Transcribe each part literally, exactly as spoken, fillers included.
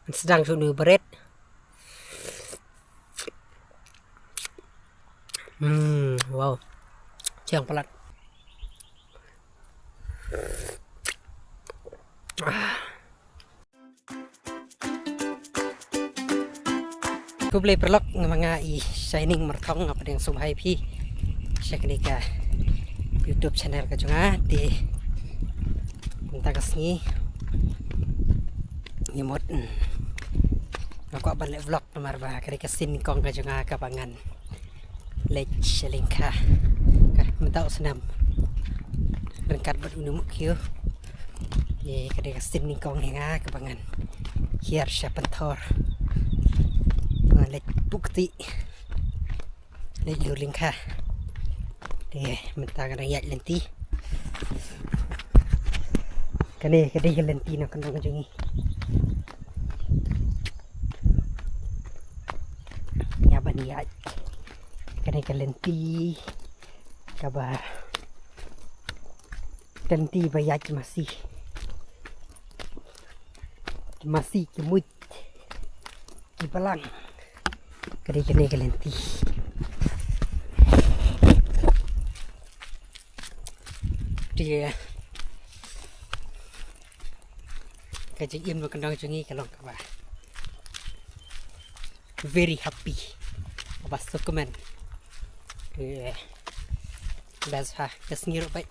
Sdang shu nu bret. Hmm, wow. Chiang palat. Khublei paralok, nga ma nga i Shining Marthong, nga pdiang sngewbha ïa phi sha kane ka YouTube channel ka jong nga. Te mynta ka sngi ngi mut, mm, nga kwah ban leh vlog namar ba kane ka sien nyngkong ka jong nga kaba ngan leit sha lyngkha. Ka mynta u snem ryngkat bad une u mukiew. Te ka dei ka sien nyngkong ïa nga kaba ngan hiar sha pynthor. Ngan leit buh kti, leit lur lyngkha. Te mynta nga dang ïaid lynti. Kane ka dei ka lynti nongkyndong jong ngi. Ïa ban ïaid. Kane ka lynti kaba, ka lynti ba ïaid ki masi. Ki masi, ki muid, ki balang. Ka dei kane ka lynti. Te ka jingim nongkyndong jong ngi ka long kaba very happy, kaba sngewkmen. Te best ha ka sngi ruh bad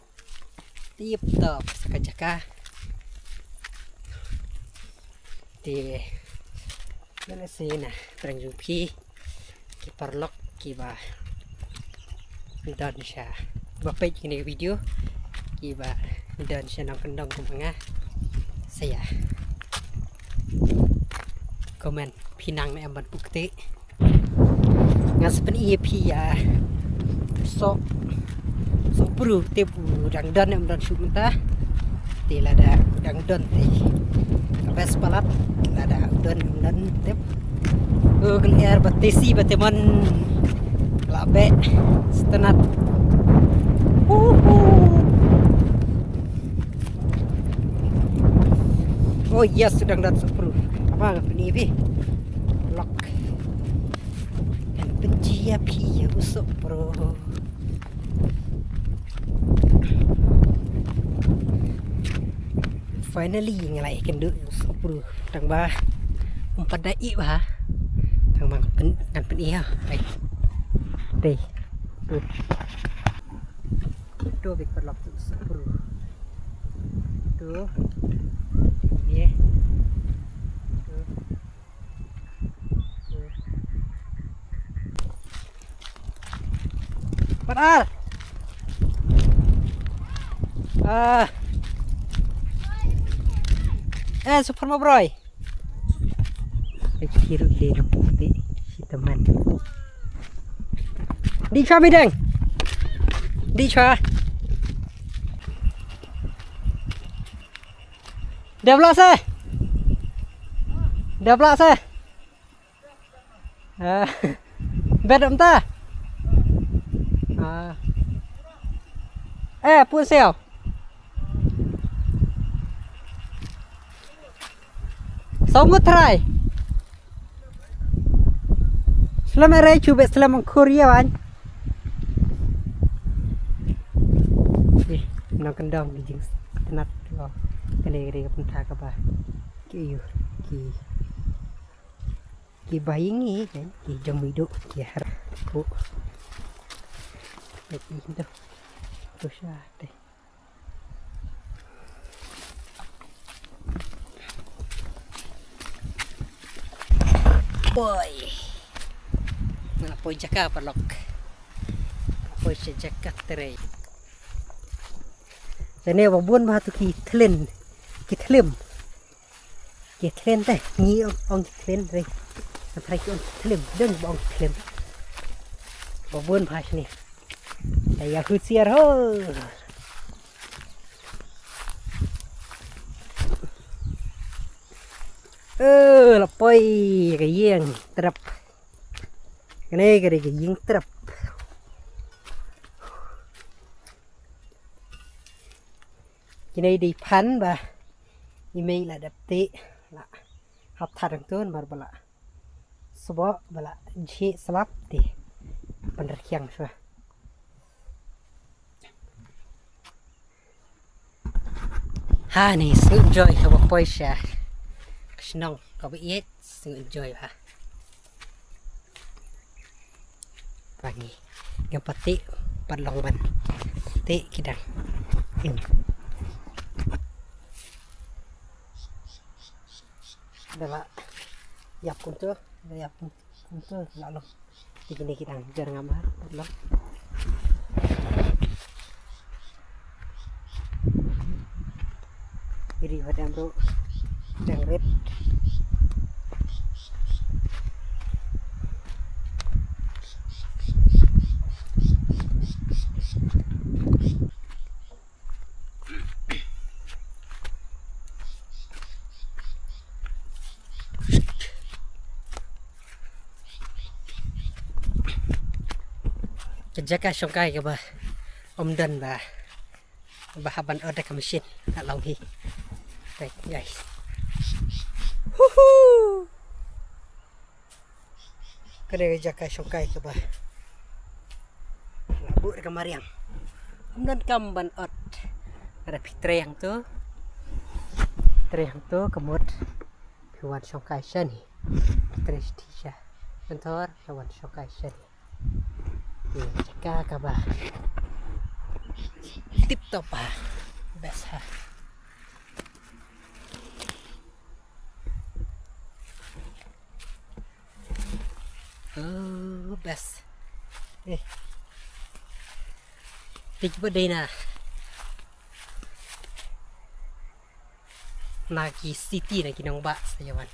tip top sa ka jaka. Te lehse na pdeng jong phi ki paralok kiba don sha, ba peit kane ka video, kiba don sha nongkyndong kum nga, sa ïa comment phi nang ne em ban buh kti. Nga sa pyni ïa phi ïa u soh, soh pru, tip u dang don ne em don shuh mynta. Te lada u dang don te ka best palat, lada u don ne em don tip. U kynhiar ba tesi ba temon la beh stenat. Uhu. Oh yes, u dang don soh pru. Aba nga pyni phi. Lok. Ngan pynjia phi ïa u soh pru. Finally nga la ïakynduh ïa u soh pru. Tang ba um pat da ih bha. Tang ba ngan pyn, ngan pyni ha. Dei. Dei. Tu. Tu bit paralok tu u soh pru. Tu. Ye. Tu. Pat ar. Ah. Eh, super mo broy. Ai, ki ruh le ruh ti. Si teman. Di chwa midang. Di chwa. Dia belak seh. Dia belak seh. Ah. Bet mynta. Ah. Eh, pun siau. Song ngut trai. Slem ere chu bet slem ang kur ïa wan. Eh, nongkyndong ki jingtnat lo. Kane ka dei ka bynta kaba ki ïoh ki, kiba ïngi kan, ki jong miduh ki har ko. Ki to. To sha te. Poi. Nga la poi jaka paralok. Poi sha jaka trei. Jane ba bun bha tu ki thlin. Ki thlim. Ki thlim te, ngi ong, ong ki thlim re. Ka trai ki ong ki thlim, dang ba ong ki thlim. Ba bun bha shane. Te ïa husiar ho. Eh, la poi ka ïing trep. Kane ka dei ka ïing trep. Kine dei phan ba i mei la dep te la. Hap thad hangto namar ba la sboh ba la jhieh slap te. Pynrkhiang shuwa. Ha ni sngew enjoy haba poi sha ka shnong kaba ïeit, sngew enjoy ha. Ba ngi ngam pat tih pat long ban tih ki dang im. Da la ïap kumto, da ïap kumto la long. Te kine ki dang jar ngam ha, pat long. Iri ba dang ruh dang rit. Ka jaka shongkai kaba ym don ba, ba hap ban ot da ka machine. Ka long hi. Right, guys. Huhu. Ka dei ka jaka shongkai kaba la buh da ka mariang. Ym don kam ban ot. Lada phi trei hangto, phi trei hangto ka mut phi wan shongkai shane. Phi trei sha Pynthor phi wan shongkai shane. Ka jaka kaba tip top ha. Best ha. Oh, best. Eh. Te kiba dei na, na ki city, na ki nongbah sa ïa wan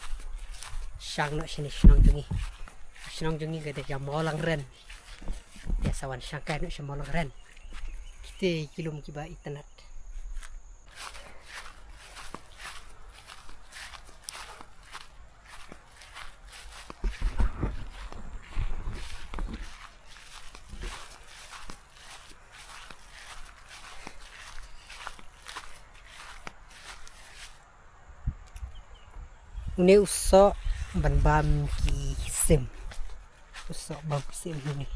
shang noh shane shnong jong ngi. Shnong jong ngi ka dei ka Mawlangren. Ïa sa wan shangkai noh sha Mawlangren. Kite ki lum kiba itynnat. Une u soh ban bam ki sim. U soh bam ki sim une.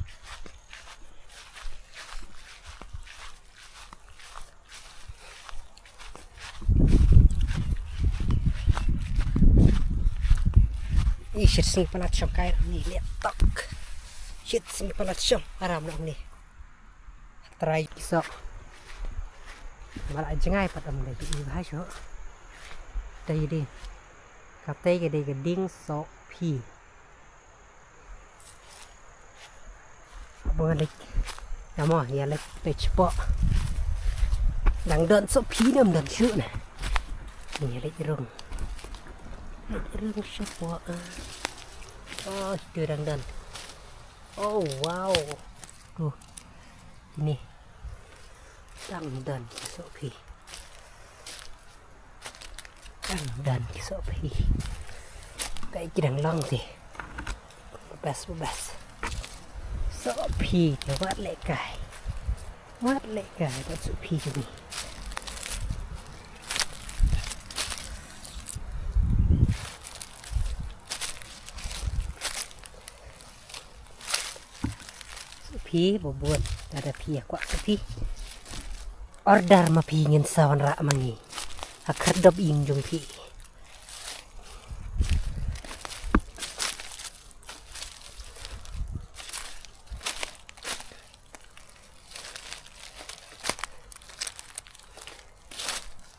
I shit, sngi palat shongkai ni leh tok. Shit, sngi palat shong aram nong ni. Trai ki soh. Mala jngai pat am dei i bha sho. Dei dei. Katei ka dei ka dieng soh phi. Abo nga leit. Ïa mo, ïa leit peit shapoh. Dang don soh phi ne ym don shuh ne. Ïa leit rung. Leit rung shapoh. Oh, tu dang don. Oh, wow. Tu. Ni. Dang don soh phi. Dang don soh phi. Kai ki dang long te. Best, best. Soh phi te wat leh kai. Wat leh kai, wat soh phi jong ngi. Soh phi, ba bun, lada phi ïa kwah soh phi. Order ma phi ngin sa wanrah ma ngi. Ha khyrdop ïing jong phi.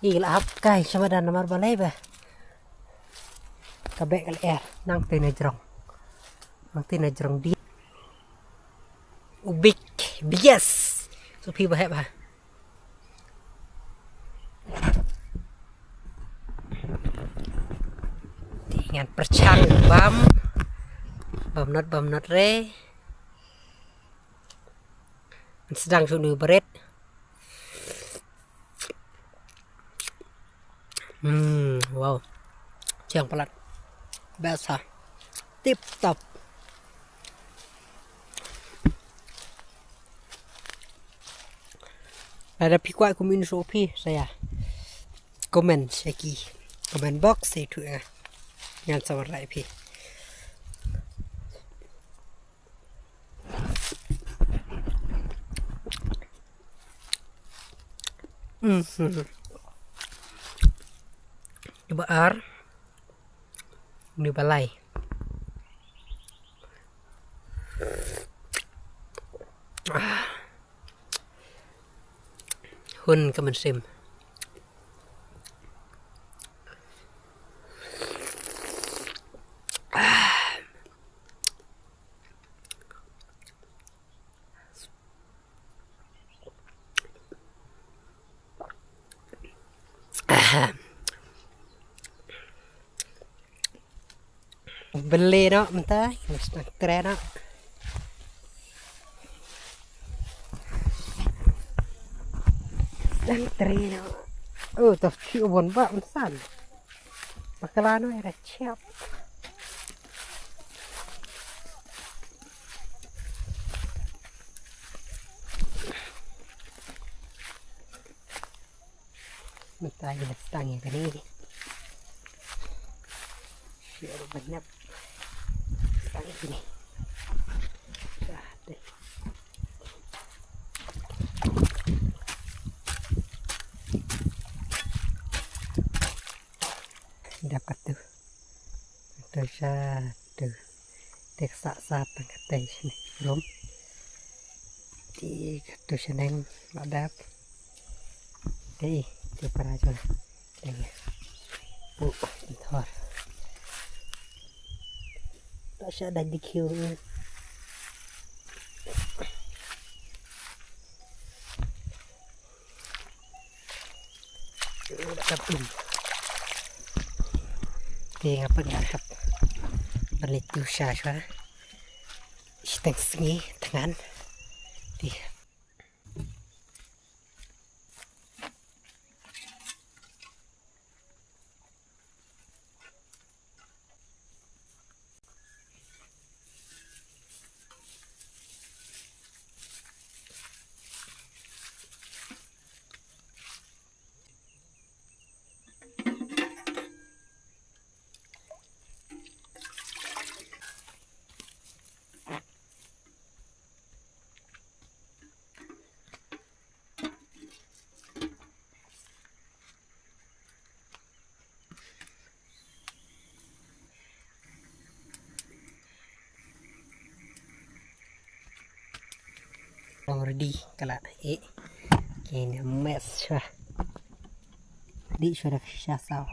Ïa la hap kai sha madan namar balei ba. Ka beh ka lyer, nangta na jrong. Nangta na jrong di. U bik, bias. Soh phi ba heh ba. Te ngan pyrshang bam. Bam not, bam not re. Ngan sdang shuh nu bret. Hmm, wow. Chiang palat. Best ha. Tip top. Lada phi kwah kumne soh phi sa ïa comment sha ki comment box, sa ïathuh ïa nga. Ngan sa wanrah ïa phi. Mhm. Ïa ba ar. Ïa ba lai. Ah. Hun ka mynsiem. Bele noh mynta, ngi sdang trei noh. Sdang trei noh. Oh, toh ki u bon ba mynsan. Bakla noh era chap. Mynta ngi la sdang ïa kane. Shu ruh ban ñiap. Sdang ïa kane. Dap katu. Katu sha tu. Te ka sah sah tang katei shane rum. Te katu shaneng la dap. Te te para jong. Te pu thor. Ta sha dang dikhiu. Ka pum. Te nga pat nga hap ban leit tu sha sha. Shiteng sngi thngan. Te. Already ka la eh. Kine mes shwa. Di shwa da sha saw.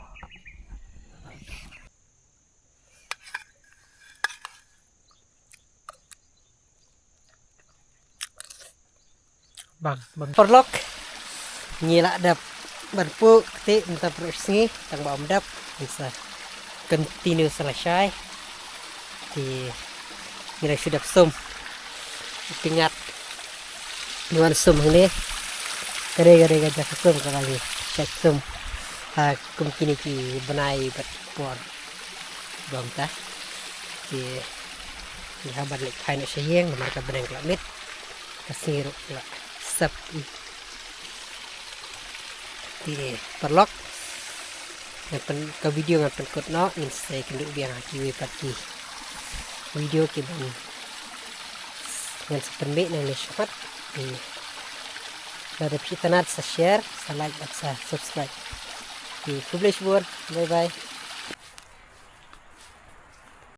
Bang, bang. Paralok. Ngi la dep ban puk te mynta pyrshah sngi tang ba ym dep. Ngi sa continue sa lashai. Te ngi la shu dep sum. Te ngat ngi wan sum hangne. Kare kare ka jaka sum ka la ngi check sum. Ha kum kine ki bnai bad por. Bang ta. Te ngi hap ban leit phai noh sha ïing namar ka bneng ka la miet. Ka sngi ruh ka la sap. Te paralok, ngan pyn, ka video ngan pynkut noh, ngin sa ïakynduh biang ha kiwei pat ki video kiban ngan sa pynmih nangne shakhmat. Te lada phi itynnad sa share, sa like bad sa subscribe. Te khublei shibun. Bye bye.